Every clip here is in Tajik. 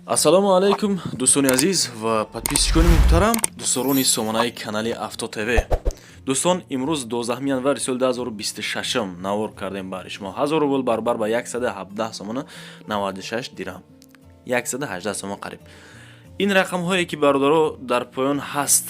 Ассалому алайкум, дӯстони азиз ва подписчикони муҳтарам, дӯстдорони сомонаи канали Авто ТВ. Дӯстон, имрӯз 12 январи соли 2026 навор кардем барои шумо. 1000 рубл баробар ба 117 сомона 96 дирам, 118 сомон қариб. Ин рақамҳое, ки, бародаро, дар поён ҳаст,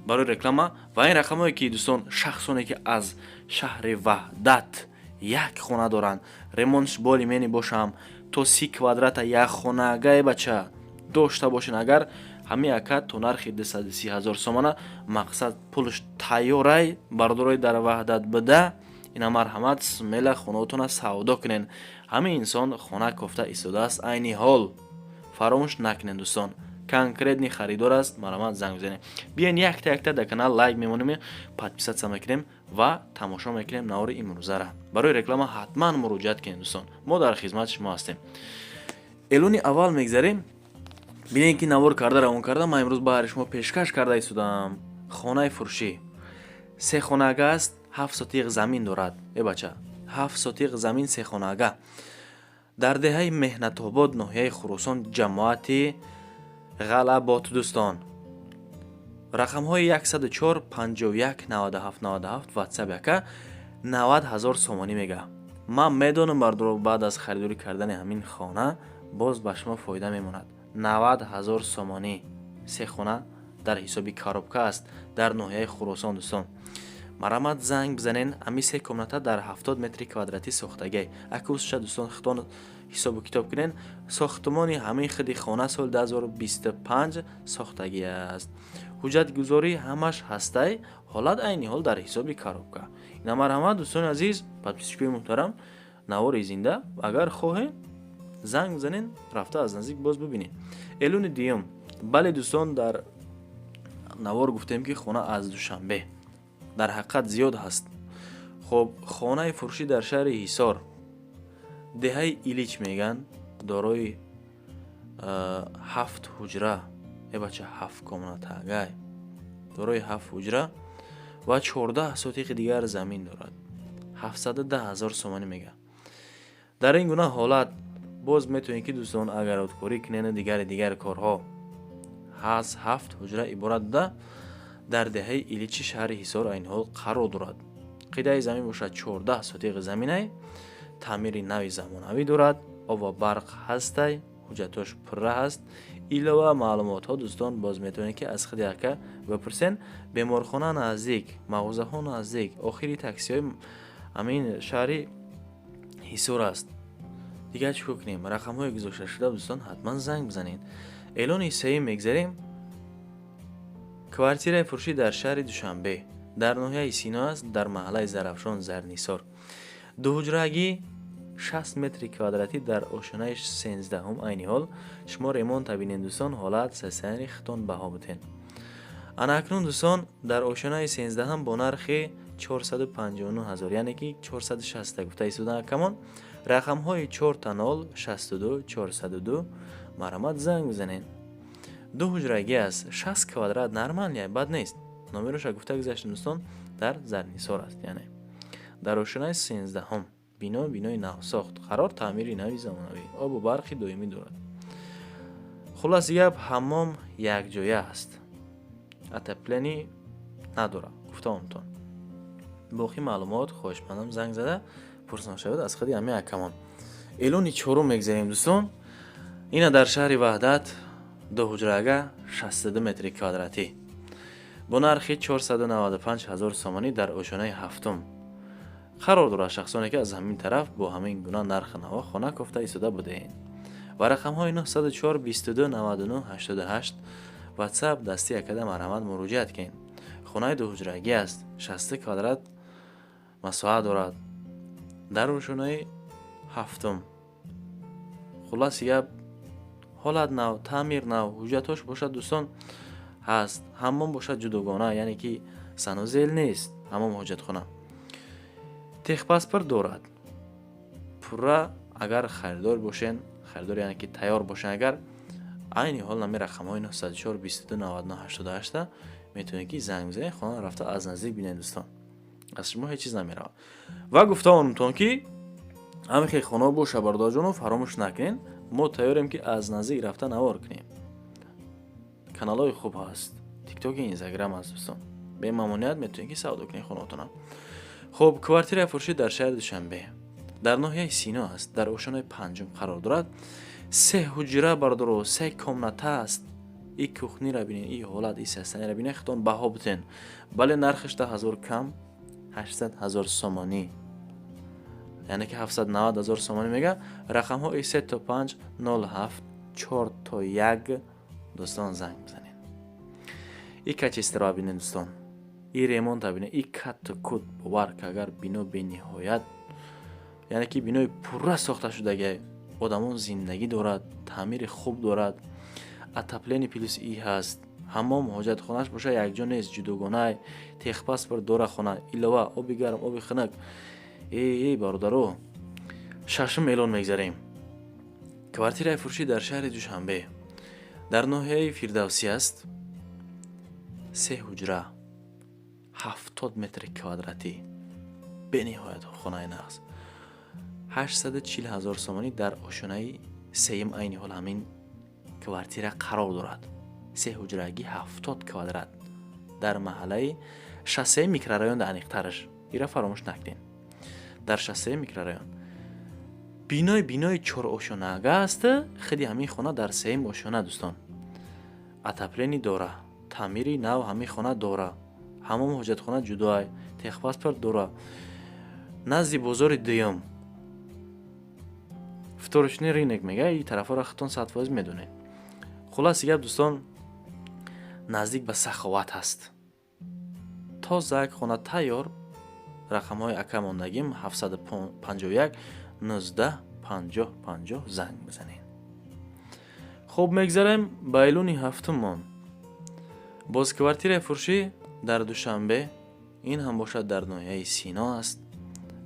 барои реклама ва ин рақамҳое, ки, дӯстон, шахсоне, ки аз шаҳри Ваҳдат як хона доранд, ремонтш более-менее бошам, то 30 квадрата як хонагае, бача, дошта бошен агар, ҳамин ака то нархи 230 ҳазор сомона, мақсад, пулш тайёрай. Бародарои дар Ваҳдат буда, ина марҳамат, смело хонаотона савдо кунен. Ҳамин инсон хона кофта истодааст айни ҳол. Фаромӯш накунен, дӯстон, конкретный харидор аст, марҳамат, занг бизанед. Биёен, якта якта дар канал лайк мемонем, подписаться мекунем ва тамошо мекунем навори имрӯзара. Барои реклама ҳатман муроҷиат кунед, дӯстон, мо дар хизмати шумо ҳастем. Эълони аввал мегзарем. Бинед, ки навор карда, равон карда, ман имрӯз баҳри шумо пешкаш карда истодам. Хонаи фурӯшӣ сехонага аст, 7 сотиқ замин дорад. Э, бача, 7 сотиқ замин, сехонага, дар деҳаи Меҳнатобод, ноҳияи Хуросон, ҷамоати Ғалабот. Дӯстон, рақамҳои 104 51 97 97, ватсап яка. 90 ҳазор сомонӣ мега. Ман медонам, бардоро, баъд аз харидорӣ кардани ҳамин хона боз ба шумо фоида мемонад. 90 ҳазор сомонӣ, се хона, дар ҳисоби коробка аст, дар ноҳияи Хуросон. Дӯстон, марҳамат, занг бизанен. Ҳамин се комната дар 70 метри квадратӣ сохтагай акусша. Дӯстон, худтон ҳисобу китоб кунен. Сохтмони ҳамин худи хона соли 2025 сохтагӣ аст. Ҳуҷҷатгузорӣ ҳамаш ҳастай. Ҳолат айни ҳол дар ҳисоби коробка. Ина марҳамат, дӯстони азиз, подписчикои муҳтарам, навори зинда. Агар хоҳем, занг бизанен, рафта аз наздик боз бибинед. Эълони дуюм. Бале, дӯстон, дар навор гуфтем, ки хона аз Душанбе дар ҳақиқат зиёд ҳаст. Хоб, хонаи фурӯшӣ дар шаҳри Ҳисор, деҳаи Илич меган, дорои ҳафт ҳуҷра. Э, бача, ҳафт комнатагай, дорои ҳафт ҳуҷра ва 14 сотиқи дигар замин дорад. 710 000 сомонӣ мега. Дар ин гуна ҳолат боз метавонед, ки, дӯстон, огородкорӣ кунену дигари дигар корҳо. Аз ҳафт ҳуҷра иборат буда, дар деҳаи Иличи шаҳри Ҳисор айни ҳол қарор дорад. Қитъаи замин бошад, 14 сотиқи заминай, таъмири нави замонавӣ дорад, об ва барқ ҳастай, ҳуҷҷатош пурра ҳаст. Илова маълумотҳо, дӯстон, боз метавонед, ки аз худи ака бипурсен. Беморхона наздик, мағозаҳо наздик, охири таксиҳои ҳамин шаҳри Ҳисор аст. Дигар чӣ кор кунем? Рақамҳои гузошташуда, дӯстон, ҳатман занг бизанед. Эълони сеюм мегзарем. Квартираи фурӯшӣ дар шаҳри Душанбе, дар ноҳияи Сино аст, дар маҳаллаи Зарафшон, Зарнисор, дуҳуҷрагӣ, 60 метри квадратӣ, дар ошёнаи 13-ҳум. Айни ҳол шумо ремонта бинед, дӯстон, ҳолат сасияни хитон баҳо бутен. Ана акнун, дӯстон, дар ошёнаи 13-ҳам бо нархи 459 ҳазор, яъне ки 460 гуфта истодан акамон. Рақамҳои 000 62 402, марҳамат, занг бизанед. Ду ҳуҷрагӣ аст, 60 квадрат, нормально, бад нест. Номероша гуфта гузаштем, дӯстон, дар Зарнисор аст, яъне дар ошёнаи 13-ҳум. Бино бинои навсохт қарор, таъмири нави замонавӣ, обу барқи доимӣ дорад. Хулоси гап, ҳаммом якҷоя аст, отопление надорад, гуфтаомтон. Боқӣ маълумот хоҳишмандам занг зада пурсон шавед аз худи ҳамин акамон. Эълони чорум мегзарем, дӯстон. Ина дар шаҳри Ваҳдат, дуҳуҷрага, 62 метри квадратӣ, бо нархи 495 ҳазор сомонӣ, дар ошёнаи ҳафтум қарор дорад. Шахсоне, ки аз ҳамин тараф бо ҳамин гуна нархи наво хона кофта истода будаед, ва рақамҳои 904 22 99 88, ватсап дастӣ акада, марҳамат, муроҷиат кунед. Хонаи дуҳуҷрагӣ аст, 60 квадрат масоҳат дорад, дар ошёнаи ҳафтум. Хулоси гап, ҳолат нав, таъмир нав, ҳуҷҷатҳош бошад, дӯстон, ҳаст. Ҳаммом бошад ҷудогона, яъне ки санузел нест, ҳаммом ҳоҷатхона. Техпаспорт дорад пурра. Агар харидор бошен, харидор, яъне ки тайёр бошен агар, айни ҳол нами рақамҳои 904 22 99 88 метавонед, ки занг бизанед, хона рафта аз наздик бинед. Дӯстон, аз шумо ҳеҷ чиз намеравад. Ва гуфта омтон, ки ҳамин хел хонаҳо боша, бародарҷоно, фаромӯш накунед. Мо тайёрем, ки аз наздик рафта навор кунем. Каналҳои хуб ҳаст, Тиктоки, Инстаграм аст, дӯстон. Бемамоният метавонед, ки савдо кунед хонаотона. Хуб, квартираи фурӯшӣ дар шаҳри Душанбе, дар ноҳияи Сино аст, дар ошонаи панҷум қарор дорад. Се ҳуҷра, бародаро, се комната аст. И кухнира бинед, и ҳолат, и состояниера бинед, худтон баҳо бутен. Бале, нархаш 10 000 кам, 800 000 сомонӣ, яъне ки 790 ҳазор сомонӣ мега. Рақамҳои се то панҷ, нол ҳафт, чор то як, дӯстон, занг бизанед. И качестворо бинед, дӯстон, и ремонта бинед, и катту кут. Бовар ки, агар бино бениҳоят, яъне ки бинои пурра сохта шудагиа, одамон зиндагӣ дорад, таъмири хуб дорад, отопление плюс и ҳаст, ҳаммом, ҳоҷатхонааш боша якҷо нест, ҷудогонай, техпаспорт дора хона, илова оби гарм, оби хунук. Э, бародаро, шашум эълон мегзарем. Квартираи фурӯшӣ дар шаҳри Душанбе, дар ноҳияи Фирдавсӣ аст. Се ҳуҷра, 70 метри квадратӣ, бениҳоят хонаи нағз, 840 ҳазор сомонӣ. Дар ошонаи сеюм айни ҳол ҳамин квартира қарор дорад. Се ҳуҷрагӣ, 70 квадрат, дар маҳаллаи шастсеюм микрорайон, аниқтараш ира фаромӯш накунед, дар 63 микрорайон. Бинои чорошонага аст. Хиди ҳамин хона дар сеюм ошёна, дӯстон. Отопление дора, таъмири нав ҳамин хона дора, ҳамом, ҳоҷатхона ҷудоай, техпаспорт дора, назди бозори дуюм, вторичный рынок мега. И тарафҳоро худтон 100% медонед. Хулоси гап, дӯстон, наздик ба Саховат ҳаст. Тоза як хона тайёр. Рақамҳои ака мондагим: 751 19 50 50, занг бизанед. Хуб, мегзарем ба эълони ҳафтумон. Боз квартираи фурӯшӣ дар Душанбе, ин ҳам бошад дар ноҳияи Сино аст.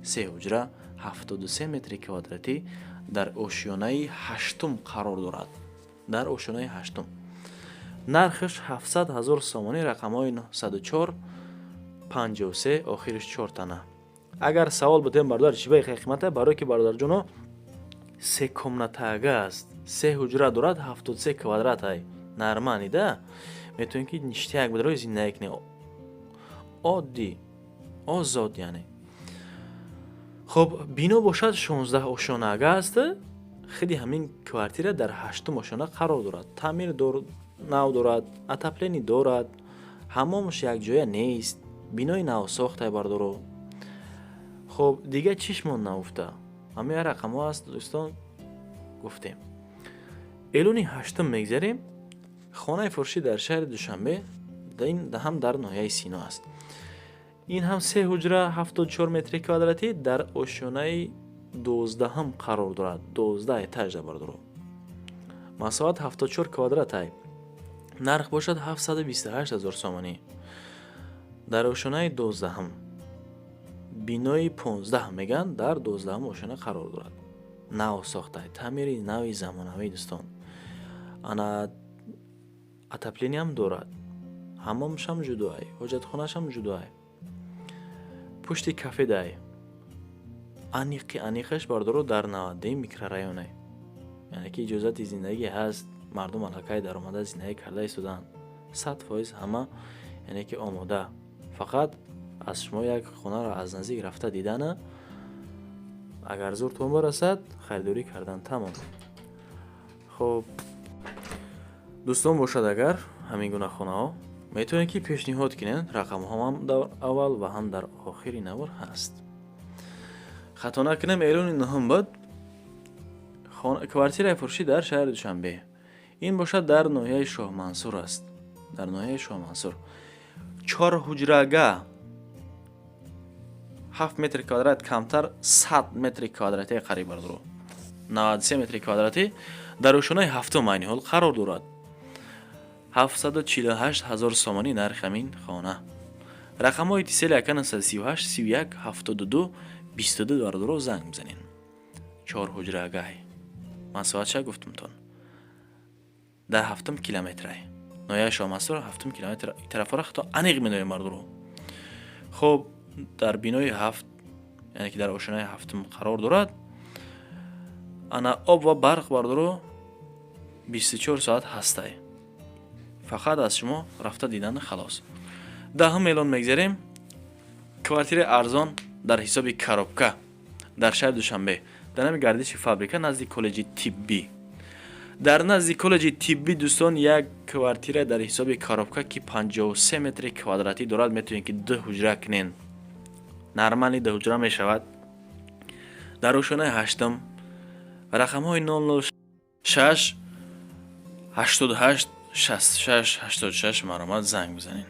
Се ҳуҷра, 73 метри квадратӣ, дар ошёнаи ҳаштум қарор дорад, дар ошёнаи ҳаштум. Нархаш 700 ҳазор сомонӣ. Рақамҳои 904 53, охириш чортана. Агар савол будем, бародар, чӣ ба қимата? Барое ки, бародарҷоно, се комнатага аст, се ҳуҷра дорад, 73 квадрат ай нормально да. Метавонед, ки ништяк бидарои зиндагӣ кунед, оддӣ, озод яъне. Хуб, бино бошад 16 ошёнага аст. Хиди ҳамин квартира дар ҳаштум ошёна қарор дорад. Таъмир нав дорад, отопление дорад, ҳаммомаш якҷоя нест, бинои навсохтай, бардоро. Хуб, дига чишмон науфта, ҳамин рақамҳо аст, дӯстон, гуфтем. Эълони ҳаштум мегзарем. Хонаи фурӯшӣ дар шаҳри Душанбе, ҳам дар ноҳияи Сино аст. Ин ҳам се ҳуҷра, 74 метри квадратӣ, дар ошёнаи 12-ҳам қарор дорад, 12 этажда, бардоро. Масоҳат 74 квадратай, нарх бошад 728 ҳазор сомонӣ. Дар ошёнаи 12-ҳам, бинои 15 мегӯянд, дар 12-ҳам ошёна қарор дорад. Нав сохта, таъмири нави замонавӣ, дӯстон. Ана, отоплениям дорад, ҳаммомашам ҷудоай, ҳоҷатхонаашам ҷудоай, пушти кафедай. Аниқи аниқаш, бардоро, дар 92 микрорайонай, яъне ки иҷозати зиндагӣ ҳаст. Мардум аллакай даромада зиндагӣ карда истодаанд, 100% ҳама, яъне ки омода. Фақат аз шумо як хонаро аз наздик рафта дидана, агар зуртон барасад, харидорӣ кардан, тамом. Хуб, дӯстон, бошад агар ҳамин гуна хонаҳо, метавонед, ки пешниҳод кунед. Рақамҳоам дар аввал ва ҳам дар охири навор ҳаст. Хато накунем, эълони нуҳум буд. Квартираи фурӯшӣ дар шаҳри Душанбе, ин бошад дар ноҳияи Шоҳмансур аст, дар ноҳияи Шоҳмансур. Чор ҳуҷрага, 7 метри квадрат камтар, 100 метри квадратӣ қариб, бардоро, 93 метри квадратӣ, дар ошёнаи ҳафтум айни ҳол қарор дорад. 748 ҳазор сомонӣ нархи ҳамин хона. Рақамҳои Тисели ака 938 31 72 22, бардоро, занг бизанед. Чор ҳуҷрагай, масоҳатша гуфтумтон, дар ҳафтум километрай, ноҳияи Шоҳмансур, ҳафтум километр. Тарафҳоро хато аниқ медонем, бардоро. Хуб, дар бинои ҳафт, яъне ки дар ошёнаи ҳафтум қарор дорад. Ана об ва барқ, бардоро, 24 соат ҳастай, фақат аз шумо рафта дидан, халос. 10-ум эълон мегзарем. Квартираи арзон дар ҳисоби коробка дар шаҳри Душанбе, дар нами гардиши фабрика, назди коллеҷи тиббӣ. Дар назди коллеҷи тиббӣ, дӯстон, як квартира дар ҳисоби коробка, ки 53 метри квадратӣ дорад. Метавонед, ки ду ҳуҷра кунен, нормальный ду ҳуҷра мешавад. Дар ошёнаи ҳаштум, рақамҳои 006 88 66 86 маромад, занг бизанед.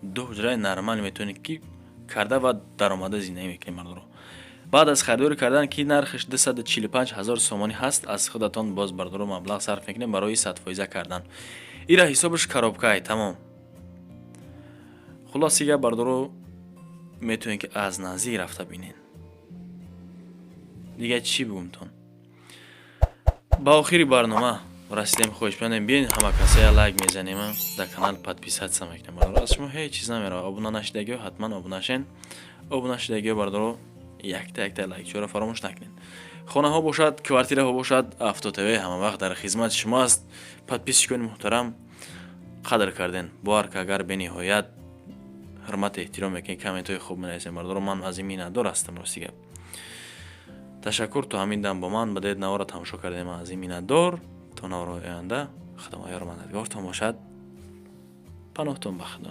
Ду ҳуҷраи нормал метавонед, ки карда ва даромада зиндагӣ мекунед, мардоро. Баъд аз харидорӣ кардан, ки нархаш 245 ҳазор сомонӣ ҳаст, аз худатон боз, бардоро, маблағ сарф мекунед барои 100% кардан. Ира ҳисобаш коробкай, тамом. Хулоси гап, бардоро, метавонед, ки аз наздик рафта бинед. Дигар чӣ бигумтон? Ба охири барнома расидем. Хоҳишмандем, биён, ҳама касая лайк мезанем, дар канал подписаться мекунем. Бардоро, аз шумо ҳеҷ чиз намерава. Обуна нашидагиҳо ҳатман обуна шен. Обуна шидагиҳо, бардоро, якта якта лайкчиҳоро фаромӯш накунед. Хонаҳо бошад, квартираҳо бошад, Авто ТВ ҳамавақт дар хизмати шумо аст. Подписчикони муҳтарам, қадр карден. Бовар ки, агар бениҳоят ҳурмату эҳтиром мекунед, комментҳои хуб менависем, бардоро, ман аз ин миннатдор ҳастам. Рости гап, ташаккур, то ҳамин дам бо ман бадед, навора тамошо кардем, аз ин миннатдор. То наворои оянда, Худованд ёру мададгортон бошад. Паноҳтон ба Худо.